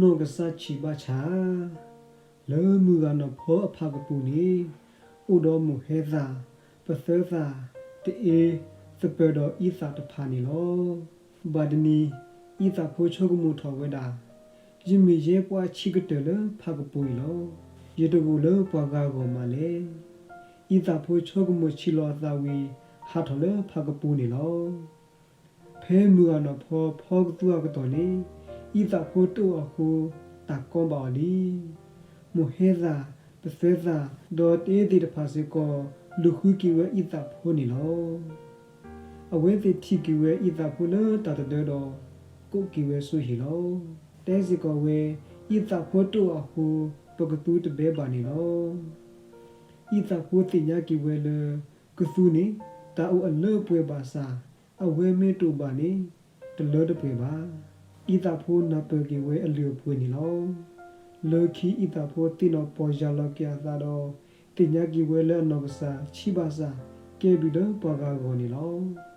နီၢ်ကစၢ်ဆံးဘၣ်ဆၣ်, လၢမုၢ်ဂၤနီၢ်ဖီအဖၣ်ကပူၤန့ၣ်, အိၣ်ဒီးမိၢ်ဟဲသၣ်, ပသၢသၣ်, တအ့, သပၢၤဒီးအံသၣ်တဖၣ်န့ၣ်လီၤ. ဘၣ်တနံၤ, အံသၣ်ဖိဆိကမိၣ်ထီၣ်ဝဲဒၣ်, ယမ့ၢ်ယဲပှၤဆံးကတၢၢ်လၢဖၣ်ကပူၤအံၤလီၤ. ယတဂိာ်လၢပှၤဂၤအဂီၢ်မးလဲၣ်. အံသၣ်ဖိဆိကမိၣ်ဆံးလီၤအသးဝံၤ, ဟးထီၣ်လၢဖၣ်ကပူၤန့ၣ်လီၤ. ဖဲမုၢ်ဂၤနီၢ်ဖီဖီကသူအကတီၢ်န့ၣ်, အံသၣ်ဖိတအိၣ်အဃိ, တၢ်ကီဘၣ်အီၤလံ. မိၢ်ဟဲသၣ်, ပသၢသၣ်, ဒီးတအ့သ့ၣ်တဖၣ်စ့ၢ်ကီး, လူၤဃုက့ၤဝဲအံသၣ်ဖိန့ၣ်လီၤ. အဝဲသ့ၣ်ထံၣ်က့ၤဝဲအံသၣ်ဖိလၢတၢ်တဒၢဒီး, ကိးက့ၤဝဲဆိဟံၣ်လီၤ. တဲစ့ၢ်ကီးဝဲ, အံသၣ်ဖိတအိၣ်အဃိ, ပကသူတဘဲဘၣ်န့ၣ်လီၤ. အံသၣ်ဖိသ့ၣ်ညါက့ၤဝဲလၢ, ကသူန့ၣ်, တၢ်အိၣ်အလၢအပှဲၤဘၣ်ဆၣ်, အဝဲမ့ၢ်တအိၣ်ဘၣ်န့ၣ်, တလၢတပှဲၤဘၣ်. အံသၣ်ဖိနၢ်ပၢၢ်က့ၤဝဲအလုၢ်အပှ့ၤန့ၣ်လီၤ. လၢခံအံသၣ်ဖိသ့ၣ်နီၣ်ပီၢ်ယၢ်လီၤက့ၤအသးဒီး, သ့ၣ်ညါက့ၤဝဲလၢအနီၢ်ကစၢ်ဆံးဘၣ်ဆၣ်, ကဲဘျုးလၢပှၤဂၤအဂီၢ်န့ၣ်လီၤ.